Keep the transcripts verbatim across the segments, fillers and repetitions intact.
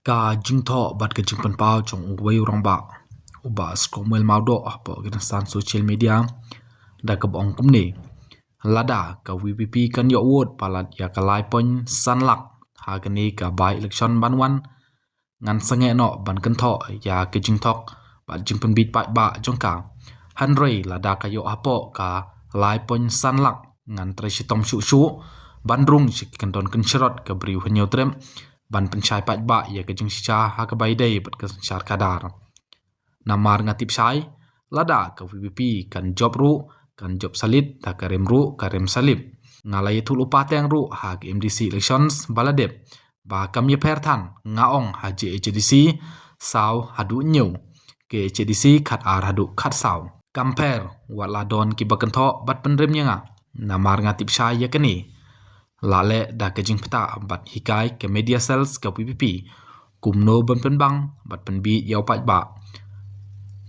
Ka jingthoh bad ka jingpynpaw jong uwei u rangbah, u Bah Skongmel Mawdoh, hapoh ki rynsan social media, da kaba ong kumne: Lada ka V P P kan ïoh vote palat ïa ka lai point san lak ha kane ka by election ban wan, ngan sangeh noh ban kynthoh ïa ka jingthok bad jingpynbiej paidbah jong ka. Hynrei lada ka ïoh hapoh ka lai point san lak, ngan trei shitom shuh shuh ban rung sha ki kyndon kynshrot ka briew Hynñiewtrep ban pynshai paidbah ïa ka jingshisha ha kaba ïadei bad ka synshar khadar. Namar nga tip shai, lada ka V P P kan jop ruh, kan jop salit, da ka rem ruh ka rem salib. Nga la ïathuh lypa teng ruh ha ka M D C elections ba la dep, ba kam ïapher than, nga ong ha J H A D C saw haduh hynñiew, K H A D C khatar haduh khatsaw. Kam pher, wat la don kiba kynthoh bad pynrem ïa nga. Namar nga tip shai ïa kane. La leh da ka jingpyntah bad hikai ka media cells ka V P P kumno ban pynbang bad pynbiej ïa u paidbah.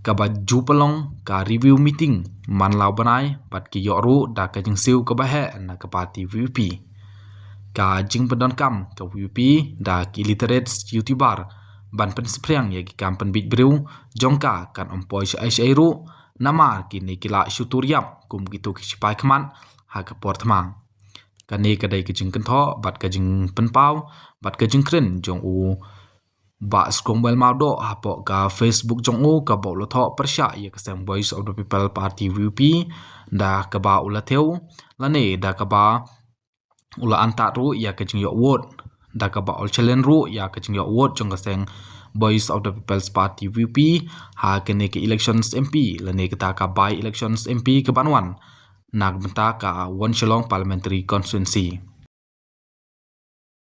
Kaba ju pynlong ka review meeting man la u bnai bad ki ïoh ruh da ka jingsiew kaba heh na ka party V P P. Ka jingpyndonkam ka V P P da ki illiterates YouTuber ban pynsaphriang ïa ki kam pynbiej briew jong ka kan ym poi shaei shaei ruh, namar kine ki lah shu tur ïap kum kito ki shipai khmat ha ka por thma. Kane ka dei ka jingkynthoh bad ka jingpynpaw bad ka jingkren jong u Bah Skongmel Mawdoh hapoh ka Facebook jong u, kaba u la thoh pyrshah ïa ka seng Voice of the People Party, V P P, da kaba u la thew, lane da kaba u la antad ruh ïa ka jingïoh vote, da kaba u la challenge ruh ïa ka jingïoh vote jong ka seng Voice of the People's Party, V P P, ha kane ka elections M P lane kata ka by elections M P ka ban wan na ka bynta ka One Shillong Parliamentary Constituency.